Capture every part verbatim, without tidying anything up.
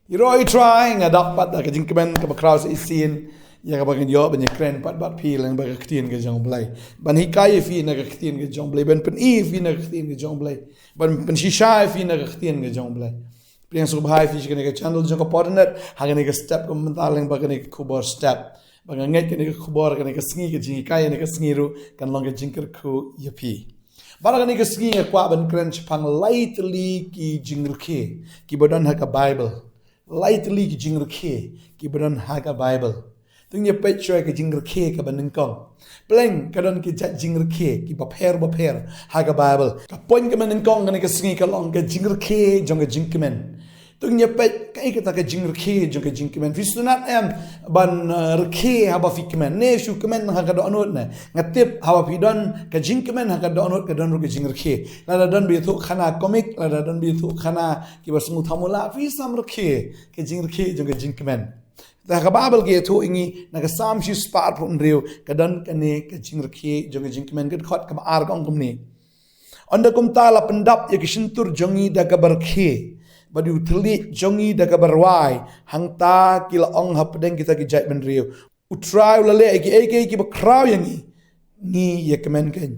Ïaroh ïa u Trai, nga dap pat da ka jingkmen kaba khraw sa shisien ïa kaba ngan ïoh ban ïakren pat bad phi lyngba ka ktien ka jong u Blei, ban hikai ïa phi na ka ktien ka jong u Blei, ban pyni ïa phi na ka ktien ka jong u Blei, ban pynshisha ïa phi na ka ktien ka jong u Blei. Pdiang sngewbha ïa phi sha kane ka channel jong ka Podnet ha kane ka step ka mynta lyngba kane ka khubor step. Ba nga ngeit kane ka khubor, kane ka sngi, ka jinghikai kane ka sngi ruh kan long ka jingkyrkhu ïa phi. Bad ha kane ka sngi nga kwah ban kren shaphang lai tylli ki jingrkhie kiba don ha ka Bible. Lai tylli ki jingrkhie kiba don ha ka Bible. To ngin ïa peit shuwa ka jingrkhie kaba nyngkong. Pleng ka don ki jait jingrkhie kiba pher bapher ha ka Bible. Ka point kaba nyngkong kane ka sngi ka long ka jingrkhie jong ka jingkmen. To ngin ïa peit kaei kata ka jingrkhie jong ka jingkmen. Phi sngewtynnat em ban, uh, rkhie haba phi kmen? Ne shu kmen ha ka dohnud ne? Nga tip haba phi don ka jingkmen ha ka dohnud ka don ruh ka jingrkhie. Lada don ba ïathuh khana comic, lada don ba ïathuh khana kiba sngewthuh mula, phi sam rkhie ka jingrkhie jong ka jingkmen. Te ha ka Bible ka ïathuh ïa ngi na ka Salm shispah arphew hynriew ka don kane ka jingrkhie jong ka jingkmen, ka dkhot kaba ar ka ong kumne: Ynda kumta la pyndap ïa ka shyntur jong ngi da kaba rkhie, bad ïa u thylliej jong ngi da kaba rwai, hangta ki la ong hapdeng kita ki jaitbynriew, U Trai u la leh ïa kiei kiei kiba khraw ïa ngi, ngi ïa kmen kein.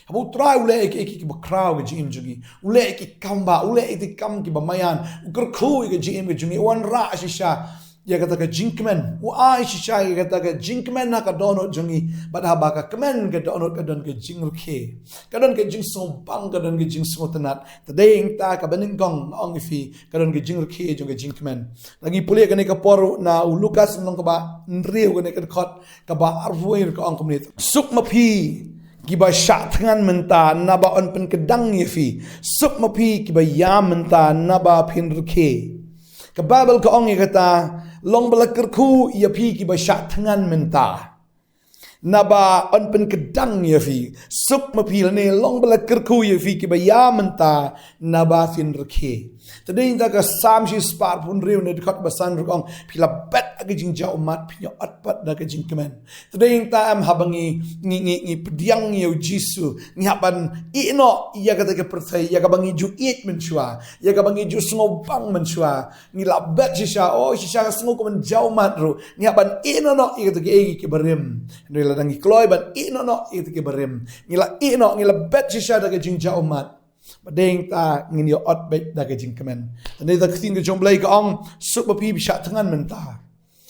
Haba U Trai u leh ïa kiei kiei kiba khraw ïa ka jingim jong ngi, u leh ïa ki kam ba, u leh ïa ki kam kiba maïan, u kyrkhu ïa ka jingim ka jong ngi, u wanrah shisha ïa kata ka jingkmen, u ai shisha ïa kata ka jingkmen ha ka dohnud jong ngi. Bad haba ka kmen ka dohnud ka don ka jingrkhie, ka don ka jingsngewbang, ka don ka jingsngewtynnat. Te dei hangta kaba nyngkong nga ong ïa phi, ka don ka jingrkhie jong ka jingkmen. Lada ngi pule kane ka por na u Lukas lynnong kaba hynriew kane ka dkhot kaba arphew ka ong kumne: Suk ma phi kiba shah thngan mynta naba yn pynkdang ïa phi. Suk ma phi kiba ïam mynta naba phin rkhie. Ka Bible ka ong ïa kata, long ba la kyrkhu ïa phi kiba shah thngan mynta naba yn pynkdang ïa phi. Suk ma phi, lane long ba la kyrkhu ïa phi kiba ïam mynta naba phin rkhie. Te dei hangta ka Salm shispah arphew hynriew ne dkhot ba san ruh ka ong, phi la bet ha ka jingjaw ummat, phin ïa ot pat da ka jingkmen. Te dei hangta em haba ngi, ngi, ngi, ngi pdiang ïa u Jisu, ngi hap ban ïeh noh ïa kata ka pyrthei ïa kaba ngi ju ïeit mynshuwa, ïa kaba ngi ju sngewbang mynshuwa. Ngi la bet shisha, oh shisha ka sngew ka ban jaw ummat ruh. Ngi hap ban ïeh noh noh ïa kita kiei kiei kiba rim. Hynrei lada ngi kloi ban ïeh noh noh ïa kita kiba rim, ngi la ïeh noh, ngi la bet shisha da ka jingjaw ummat, ba dei hangta ngin ïa ot beit da ka jingkmen. Te dei hangta ka ktien ka jong u Blei ka ong, suk ma phi ba shah thngan mynta.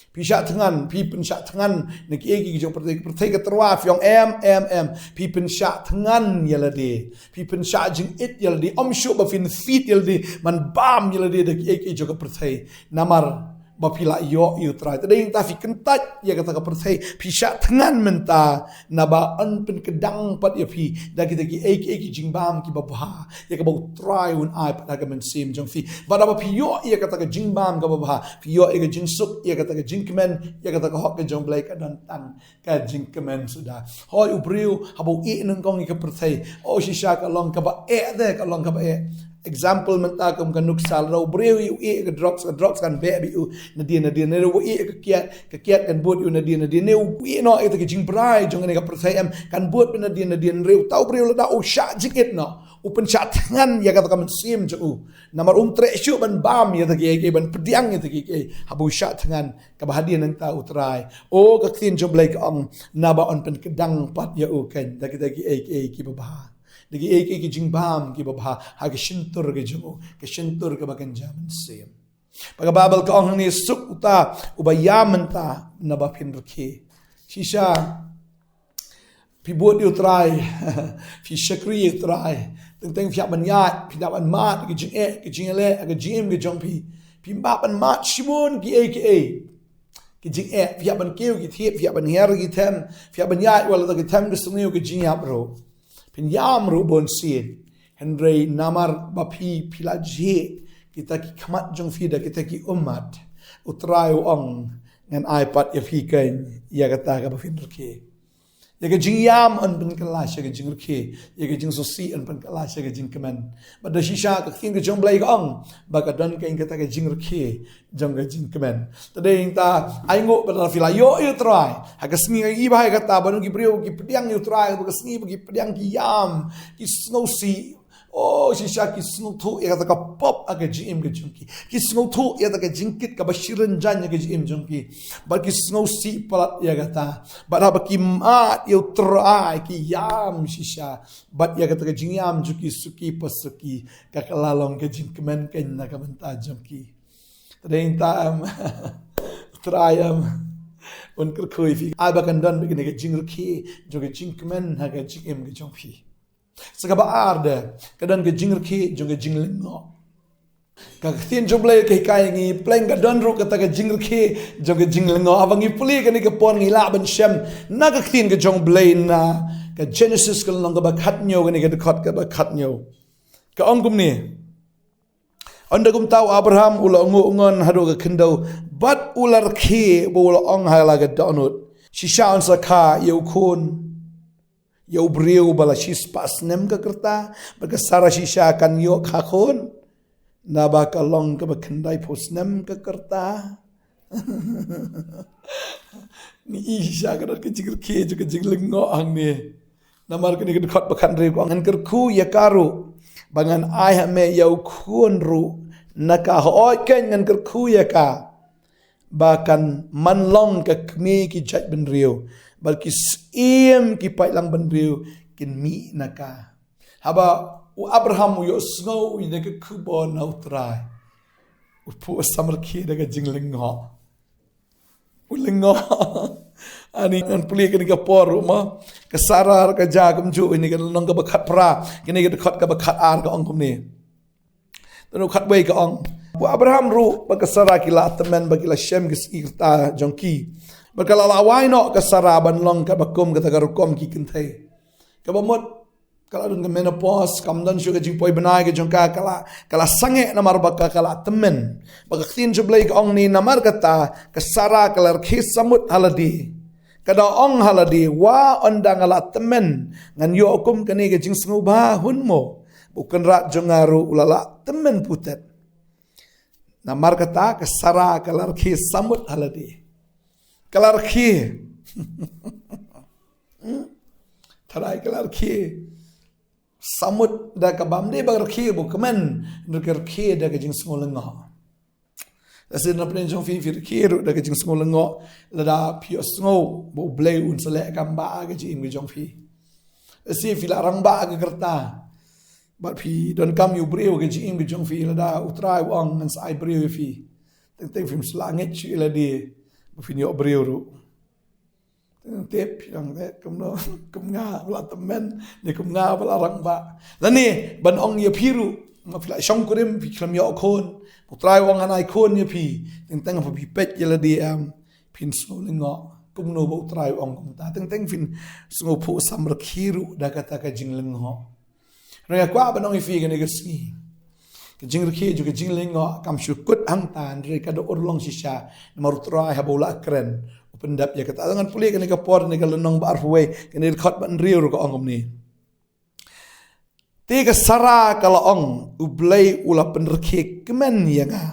Phi shah thngan, phi pynshah thngan na kiei kiei ki jong ka pyrthei, ka pyrthei ka tyrwa, phi ong em, em, em. Phi pynshah thngan ïa lade. Phi pynshah jingit ïa lade. Ym shuh ba phin fit ïa lade ban bam ïa lade da kiei kiei jong ka pyrthei. Namar ba phi la ïoh ïa u Trai. Te dei hangta phi kyntait ïa kata ka pyrthei, phi shah thngan mynta, naba yn pynkdang pat ïa phi da kita kiei kiei ki jingbam kiba bha, ïa kaba u Trai un ai pat ha ka mynsiem jong phi. Bad haba phi ïoh ïa kata ka jingbam kaba bha, phi ïoh ïa ka jingsuk, ïa kata ka jingkmen, ïa kata ka hok ka jong u Blei, ka don tang ka jingkmen suda. Hooid, u briew haba u ïeh nyngkong ïa ka pyrthei, oh shisha ka long kaba eh de, ka long kaba eh. Example mynta kum ka nuksa, lada u briew u ïeh ïa ka drugs, ka drugs kan beh beit u nadien nadien. Ne u ïeh ïa ka kiad, ka kiad kan bud ïa u nadien nadien. Ne u ïeh noh ïa kita ki jingbrai jong kane ka pyrthei em, kan bud beit nadien nadien. Hynrei uta u briew lada u shah jingit noh, u pynshah thngan ïa kata ka mynsiem jong u. Namar um treh shuh ban bam ïa kita kiei kiei, ban pdiang ïa kita kiei kiei haba u shah thngan. Kaba hadien nangta u Trai, oh ka ktien jong u Blei ka ong, naba yn pynkdang pat ïa u kein da kita kiei kiei kiba bha, da kiei kiei ki jingbam kiba bha ha ka shyntur ka jong u, ka shyntur kaba kynja mynsiem. Bad ka Baibl ka ong hangne, suk uta uba ïam mynta naba phin rkhie. Shisha phi bud ïa u Trai, phi shakri ïa u Trai, teng teng phi hap ban ïaid, phi hap ban mad ki jingeh, ki jingeh, ka jingim ka jong phi. Phim hap ban mad shibun kiei kiei ki jingeh. Phi hap ban kiew ki thied, phi hap ban hiar ki them, phi hap ban ïaid wat la ki them ki sniew ki jingïap ruh. Phin ïam ruh bun sien. Hynrei namar ba phi, phi la jhieh kita ki khmat jong phi da kita ki ummat, u Trai u ong, ngan ai pat ïa phi kein ïa kata kaba phin rkhie. Ïa ka jingïam yn pynkylla sha ka jingrkhie, ïa ka jingsngewsih yn pynkylla sha ka jingkmen. Bad da shisha ka ktien ka jong u Blei ka ong ba ka don kein kata ka jingrkhie jong ka jingkmen. Te dei hangta, ai nguh ba lada phi la ïoh ïa u Trai ha ka sngi, ngi ba ïa kata ba don ki briew ki pdiang ïa u Trai, ba ka sngi ba ki pdiang ki ïam, ki sngewsih, Oh, shisha ki sngewthuh ïa kata ka pop ha ka jingim ka jong ki. Ki sngewthuh ïa kata ka jingkit kaba shirin jan ha ka jingim jong ki. Bad ki sngewsih palat ïa kata. Bad haba ki mad ïa U Trai ki ïam shisha. Bad ïa kata ka jingïam jong ki suki pa suki. Ka ka la long ka jingkmen kane na ka bynta jong ki. Te dei ta em. Trai em. Un kyrkhu ïa phi. Ai ba kan don bad kane ka jingrkhie jong ka jingkmen ha ka jingim ka jong phi. Sa kaba ar de, ka don ka jingrkhie jong ka jinglyngngoh. Ka ktien jong U Blei ka hikai ngi, pleng ka don ruh kata ka jingrkhie jong ka jinglyngngoh. Haba ngi pule kane ka por ngi lah ban shem na ka ktien ka jong U Blei na ka Genesis ka lynnong kaba khatñiew, kane ka dkhot kaba khatñiew. Ka ong kumne. Ynda kumta U Abraham u la nguh ngon haduh ka khyndew, bad u la rkhie, bad u la ong ha la ka dohnud. Shisha yn sa kha ïa u khun, ïa u briew ba la shispah snem ka rta, bad ka Sara shisha kan ïoh kha khun. Naba ka long kaba khyndaiphew snem ka rta. Ngi i shisha ka don ka jingrkhie jong ka jinglyngngoh hangne. Namar kane ka dkhot ba khathynriew ka ong ngan kyrkhu ïa ka ruh. Ba ngan ai ha me ïa u khun ruh. Na ka hooid kein ngan kyrkhu ïa ka. Ba kan man long ka kmie ki jaitbynriew. Bad ki syiem ki paidlang bynriew kin mih na ka. Haba u Abraham u ïohsngew ïa ka khubor na U Trai. U phuh samrkhie da ka jinglyngngoh. U lyngngoh. Ani ngan pule kane ka por ruh mo. Ka Sara ka jia kumjuh ïa kane ka lynnong kaba khatphra. Kane ka dkhot kaba khatar ka ong kumne. Te u khatwei ka ong. U Abraham ruh bad ka Sara ki la tymmen bad ki la shem ki sngi rta jong ki. Bad ka la lawei noh ka Sara ban long kaba kum kata ka rukom ki kynthei. Kaba mut ka la don ka menopause, kam don shuh ka jingpoi bnai ka jong ka, ka la, ka la sangeh namar ba ka, ka la tymmen. Bad ka ktien jong U Blei ka ong ne namar kata, ka Sara ka la rkhie samut ha lade. Ka da ong ha lade, wa ynda nga la tymmen, ngan ïoh kum kane ka jingsngewbha hun mo. Bad u kynrad jong nga ruh u la lah tymmen putet. Namar kata, ka Sara ka la rkhie samut ha lade. Ka la rkhie. Hmm? Tharai ka la rkhie samut da ka bam dei ba rkhie ba kmen, hynrei ka rkhie da ka jingsngew lyngngoh. Lada shisha na pdeng jong phi phi rkhie ruh da ka jingsngew lyngngoh, lada phi ïohsngew ba U Blei un sa leh kam bha ha ka jingim ka jong phi. Lada shisha phi la rangbah ha ka rta. Bad phi donkam ïa u briew ha ka jingim ka jong phi, lada U Trai u ong ngan sa ai briew ïa phi. Teng teng phim sla ngeit shuh ïa lade ba phin ïoh briew ruh. Tip, phi ong te, kumno, kum nga ba la tymmen, ne kum nga ba la rangbah. Lane, ban ong ïa phi ruh, ma phi la shongkurim, phi khlem ïoh khun, U Trai u ong ngan ai khun ïa phi, teng teng phi peit ïa lade em, phin sngew lyngngoh, kumno ba U Trai u ong kumta, teng teng phin sngew phuh samrkhie ruh da kata ka jinglyngngoh. Hynrei nga kwah ban ong ïa phi kane ka sngi. Ka jingrkhie jong ka jinglyngngoh kam shu kut hangta hynrei ka da urlong shisha namar U Trai haba u la kren. U pyndep ïa kata. Ngan pule kane ka por ne ka lynnong ba arphew wei kane dkhot ba hynriew ruh ka ong kumne. Te ka Sara ka la ong U Blei u la pynrkhie kmen ïa nga.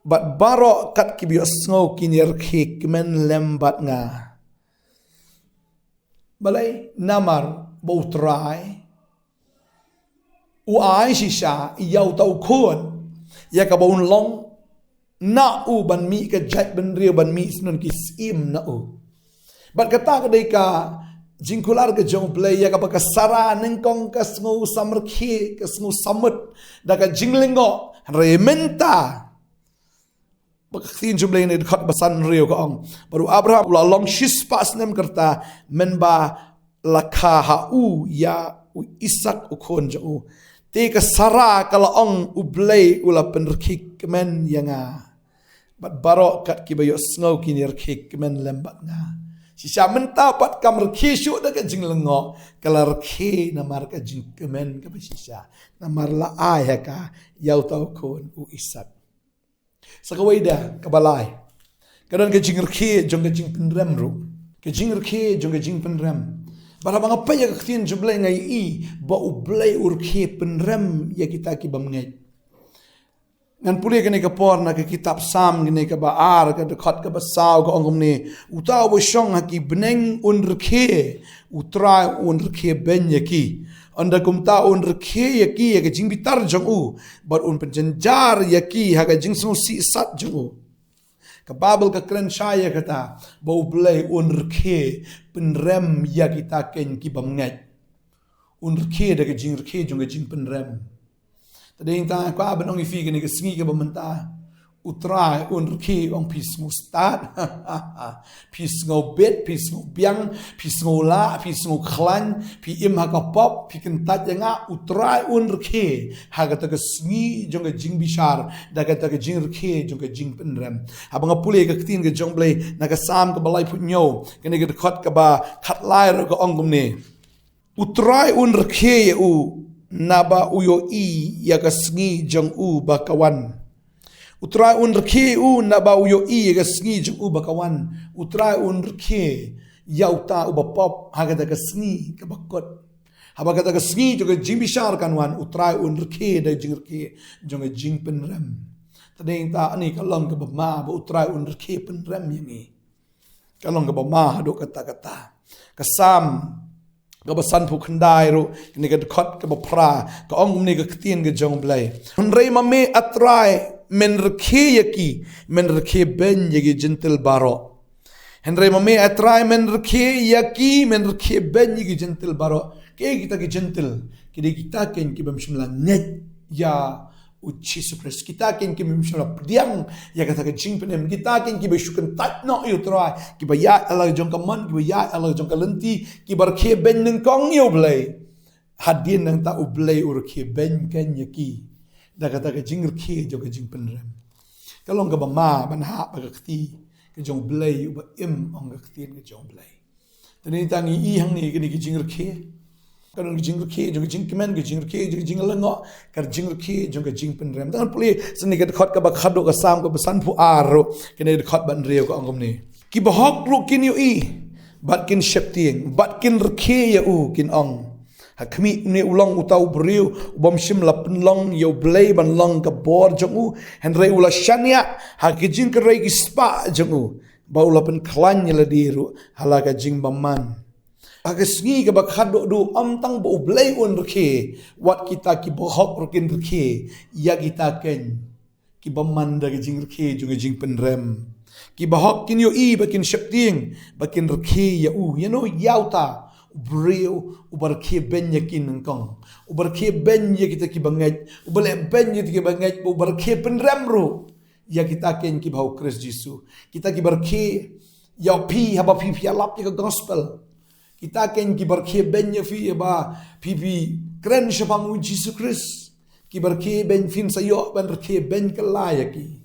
Bad baroh kat kiba ïohsngew kin ïa rkhie kmen lem bad nga. Balei namar ba U Trai u ai shisha ïa uta u khun ïa kaba un long na u ban mih ka jaitbynriew ban mih shnong ki syiem na u. Bad kata ka dei ka jingkular ka jong U Blei ïa kaba ka Sara nyngkong ka sngew samrkhie ka sngew samut da ka jinglyngngoh hynrei mynta Ba ka ktien jong U Blei ne dkhot ba san hynriew ka ong. Bad u Abraham u la long shispah snem ka rta mynba la kha ha u ïa u Isaak u khun jong u. Te ka Sara ka la ong U Blei u la pynrkhie kmen ïa nga. Bad baroh kat kiba ïohsngew kin ïa rkhie kmen lem bad nga. Shisha mynta pat kam rkhie shuh da ka jinglyngngoh ka la rkhie namar ka jingkmen kaba shisha. Namar la ai ha ka ïa uta u khun u Isaak. Sa kawei de, kaba lai. Ka don ka jingrkhie jong ka jingpynrem ruh. Ka jingrkhie jong ka jingpynrem. Bad haba nga peit ïa ka ktien jong U Blei nga ïohi ba U Blei u rkhie pynrem ïa kita ki bym ngeit. Ngan pule kane ka por na ka kitab Salm kane kaba ar ka dkhot kaba saw ka ong kumne. Uta uba shong ha ki bneng un rkhie, U Trai un rkhie beiñ ïa ki. Ynda kumta un rkhie ïa ki ïa ka jingbitar jong u, bad un pynjynjar ïa ki ha ka jingsngewsih sat jong u. Ka Baibl ka kren shai ïa kata, ba U Blei un rkhie pynrem ïa kita ken ki bym ngeit. Un rkhie da ka jingrkhie jong ka jingpynrem. Te dei tang kwah ban ong ïa phi kane ka sngi kaba mynta. U Trai un rkhie, ong phi sngewstad. Phi sngewbit, phi sngewbiang, phi sngewlah, phi sngewkhlaiñ, phi im ha ka pop, phi kyntait ïa nga, U Trai un rkhie. Ha kata ka sngi jong ka jingbishar, da kata ka jingrkhie jong ka jingpynrem. Haba nga pule ka ktien ka jong U Blei, na ka Salm kaba laiphew hynñiew, kane ka dkhot kaba khatlai ruh ka ong kumne. U Trai un rkhie ïa u, naba u ïohi ïa ka sngi jong u ba ka wan. U Trai un rkhie ïa u, naba u ïohi ïa ka sngi jong u ba ka wan. U Trai un rkhie ïa uta uba pop, ha kata ka sngi kaba kut. Haba kata ka sngi jong ka jingbishar kan wan, U Trai un rkhie da jingrkhie jong ka jingpynrem. Te dei tang kane ka long kaba ma, ba U Trai un rkhie pynrem ïa ngi. Ka long kaba ma haduh katta katta. Ka Salm kaba sanphew khyndai ruh, kane ka dkhot kaba phra, ka ong kumne ka ktien ka jong U Blei. Hynrei ma me A Trai men rkhie ïa ki, men rkhie beiñ ïa ki jentil baroh. Hynrei ma me A Trai men rkhie ïa ki, men rkhie beiñ ïa ki jentil baroh. Kiei kita ki jentil? Ki dei kita ken ki bym shym la ngeit ïa U Jisu Khrist. Kita ken ki bym shym la pdiang ïa kata ka jingpynim. Kita ken kiba shu kyntait noh ïa U Trai, kiba ïaid ha la ka jong ka mon, kiba ïaid ha la ka jong ka lynti, kiba rkhie beiñ nyngkong ïa U Blei. Hadien nangta U Blei u rkhie beiñ ken ïa ki da kata ka jingrkhie jong ka jingpynrem. Ka long kaba ma ban hap ha ka kti ka jong U Blei uba im, ong ka ktien ka jong U Blei. Te dei tang ngi i hangne kane ka jingrkhie. Ka don ka jingrkhie jong ka jingkmen, ka jingrkhie jong ka jinglyngngoh, ka jingrkhie jong ka jingpynrem. Tang pule sha kane ka dkhot kaba khatduh ka Salm kaba sanphew ar ruh, kane ka dkhot ba hynriew ka ong kumne. Kiba hok ruh kin ïohi, bad kin sheptieng, bad kin rkhie ïa u, kin ong. Ha khmih, une u long uta u briew u bym shym la pynlong ïa U Blei ban long ka bor jong u, hynrei u la shaniah ha ki jingkyrei ki spah jong u, bad u la pynkhlaiñ ïa lade ruh ha la ka jingbymman. Ha ka sngi kaba khatduh duh, ym tang ba U Blei un rkhie, wat kita kiba hok ruh kin rkhie ïa kita ken ki bymman da ka jingrkhie jong ka jingpynrem. Kiba hok kin ïohi bad kin sheptieng, bad kin rkhie ïa u. Ïa uno? Ïa uta u briew uba rkhie beiñ ïa ki nyngkong, uba rkhie beiñ ïa kita kiba ngeit, uba leh beiñ ïa kita kiba ngeit, uba rkhie pynrem ruh ïa kita ken kiba ha U Khrist Jisu. Kita kiba rkhie ïa phi haba phi, phi ïalap ïa ka gospel. Kita ken kiba rkhie beiñ ïa phi haba phi, phi kren shaphang U Jisu Khrist. Kiba rkhie beiñ, phin sa ïoh ban rkhie beiñ kylla ïa ki.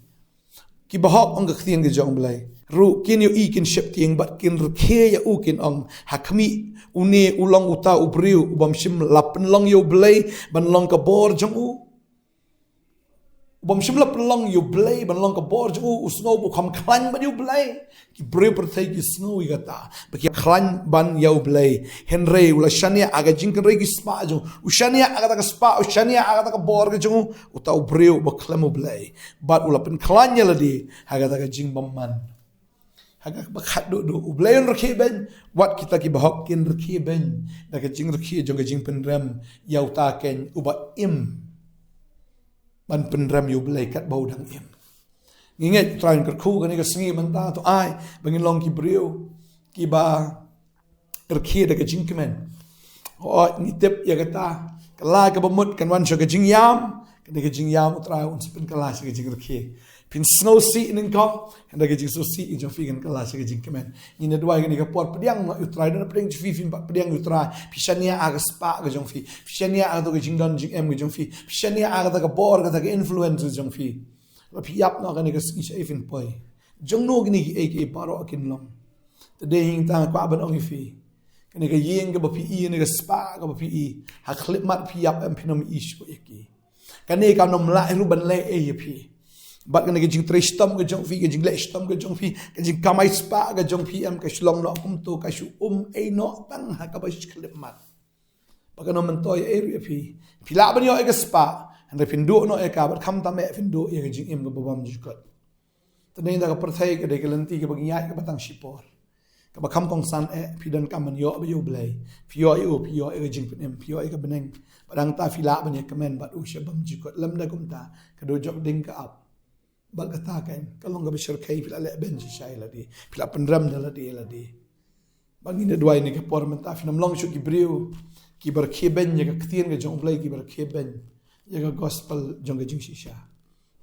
Kiba hok, ong ka ktien ka jong U Blei, ruh kin ïohi, kin sheptieng, bad kin rkhie ïa u, kin ong. Ha khmih, une u long uta u briew u bym shym la pynlong ïa U Blei ban long ka bor jong u. U bym shym la pynlong ïa U Blei ban long ka bor jong u, u sngew ba u kham khlaiñ ban ïa U Blei. Ki briew pyrthei ki sngew ïa kata, ba ki khlaiñ ban ïa U Blei. Hynrei u la shaniah ha ka jingkyrei ki spah jong u. U shaniah ha kata ka spah, u shaniah ha kata ka bor ka jong u, uta u briew uba khlem U Blei. Bad u la pynkhlaiñ ïa lade ha kata ka jingbymman. Ha kaba khatduh duh, U Blei un rkhie beiñ, wat kita kiba hok kin rkhie beiñ da ka jingrkhie jong ka jingpynrem ïa uta ken uba im ban pynrem ïa U Blei katba u dang im. Ngi ngeit U Trai un kyrkhu kane ka sngi mynta, to ai ba ngin long ki briew kiba rkhie da ka jingkmen. Hooid, ngi tip ïa kata, ka la kaba mut kan wan sha ka jingïam. Kane ka jingïam U Trai un sa pynkylla sha ka jingrkhie. Phin sngewsih nyngkong, hynrei ka jingsngewsih ka jong phi kan kylla sha ka jingkmen. Ngin ïa duwai kane ka por, pdiang noh ïa U Trai, don pdiang jong phi, phin pat pdiang ïa U Trai. Phi shaniah ha ka spah ka jong phi, phi shaniah ha kato ka jingdon jingem ka jong phi, phi shaniah ha kata ka bor, kata ka influence ka jong phi. Lada phi ïap noh kane ka sngi, shaei phin poi? Jong no kine kiei kiei baroh kin long? Te dei hi tang kwah ban ong ïa phi, kane ka ïing kaba phi i, kane ka spah kaba phi i, ha khyllipmat phi ïap em, phin ym i shuh ïa ki. Kane kan ym lah ruh ban leh ei ïa phi. Bad kane ka jingtrei shitom ka jong phi, ka jingleh shitom ka jong phi, ka jingkamai spah ka jong phi em, ka shu long noh kumto, ka shu um ei noh tang ha kaba shi khyllipmat. Ba kan ym myntoi ei ruh ïa phi. Phi lah ban ïoh ïa ka spah, hynrei phin duh noh ïa ka, bad khamtam eh phin duh ïa ka jingim kaba bymjukut. Te dei da ka pyrthei ka dei ka lynti kaba ngi ïaid kaba tang shipor. Kaba kham kongsan eh, phi donkam ban ïoh bad ïa U Blei. Phi ïoh ïa u, phi ïoh ïa ka jingpynim, phi ïoh ïa ka bneng. Bad hangta phi lah ban ïakmen bad u sha bymjukut. Lymda kumta, ka dujok ding ka ap. Bad kata kan ka long kaba shyrkhei, phi la leh beiñ shisha ïa lade, phi la pynrem da lade ïa lade. Bad ngin ïa duwai ïa kane ka por mynta, phin ym long shuh ki briew kiba rkhie beiñ ïa ka ktien ka jong U Blei, kiba rkhie beiñ ïa ka gospel jong ka jingshisha.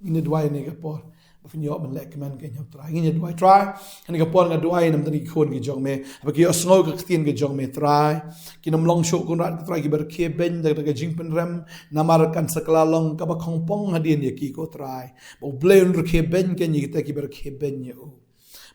Ngin ïa duwai ïa kane ka por ba phin ïoh ban leh kmen ka ïa U Trai. Ngin ïa duwai. Trai, ha kane ka por nga duwai namar ki khun ki jong me, haba ki ïohsngew ka ktien ka jong me, Trai, kin ym long shuh, Kynrad, Trai, kiba rkhie beiñ da ka jingpynrem, namar kan sa kylla long kaba khongpong hadien ïa ki, ko Trai. Ba U Blei un rkhie beiñ kein ïa kita kiba rkhie beiñ ïa u.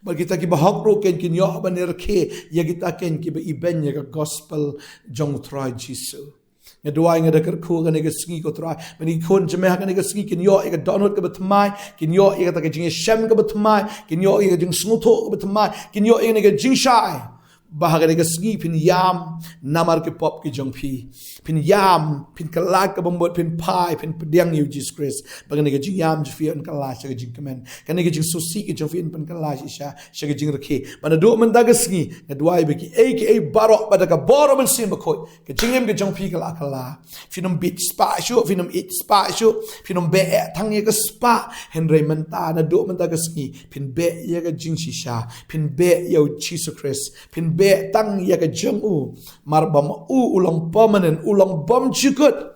Bad kita kiba hok ruh kein kin ïoh ban rkhie ïa kita kein kiba ibeiñ ïa ka gospel jong U Trai Jisu. Nga duwai, nga da kyrkhu ha kane ka sngi, ko Trai, ba ki khun jong me ha kane ka sngi kin ïoh ïa ka dohnud kaba thymmai, kin ïoh ïa kata ka jingïashem kaba thymmai, kin ïoh ïa ka jingsngewthuh kaba thymmai, kin ïoh ïa kane ka jingshai ba ha kane ka sngi phin ïam namar ki pop ki jong phi. Phin ïam, phin kylla ka bamut, phin phai, phin pdiang ïa U Jisu Khrist. Ba kane ka jingïam jong phi yn kylla sha ka jingkmen, kane ka jingsngewsih ka jong phi yn pynkylla shisha sha ka jingrkhie. Bad naduh mynta ka sngi nga duwai ba kiei kiei baroh, ba da ka bor U Mynsiem Bakhuid, ka jingim ka jong phi ka la kylla. Phin ym bit spah shuh, phin ym ïeit spah shuh, phin ym beh eh tang ïa ka spah. Hynrei mynta, naduh mynta ka sngi, phin beh ïa ka jingshisha, phin beh ïa U Jisu Khrist, phin beh tang ïa ka jong u. Namar ba ma u u long permanent, u long bymjukut.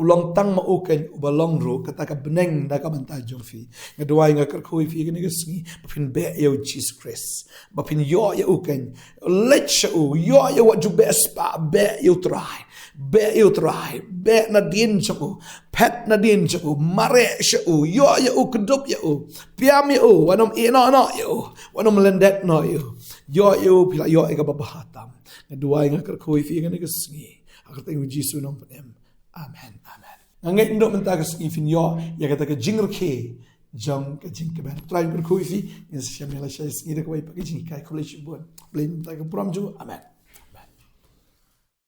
U long tang ma u kein uba long ruh kata ka bneng na ka bynta jong phi. Nga duwai, nga kyrkhu ïa phi ha kane ka sngi ba phin beh ïa U Jisu Khrist, ba phin ïoh ïa u kein. Leit sha u, ïoh ïa u, wat ju beh spah, beh ïa U Trai. Beh ïa U Trai, beh nadien jong u, phet nadien jong u, mareh sha u, ïoh ïa u, kdup ïa u, piam ïa u, wat nym ïehnoh noh ïa u, wat nym lyndet noh ïa u. Ïoh ïa u, phi la ïoh ïa kaba bha tam. Nga duwai, nga kyrkhu ïa phi ha kane ka sngi ha ka kyrteng U Jisu Nongpynim. Amen, amen. Nga ngeit naduh mynta ka sngi phin ïoh ïa kata ka jingrkhie jong ka jingkmen. Trai un kyrkhu ïa phi. Ngin sa ïashem lashai sngi da kawei pat ka jinghikai. Khublei shibun. Khublei mynta ka burom jong u. Amen.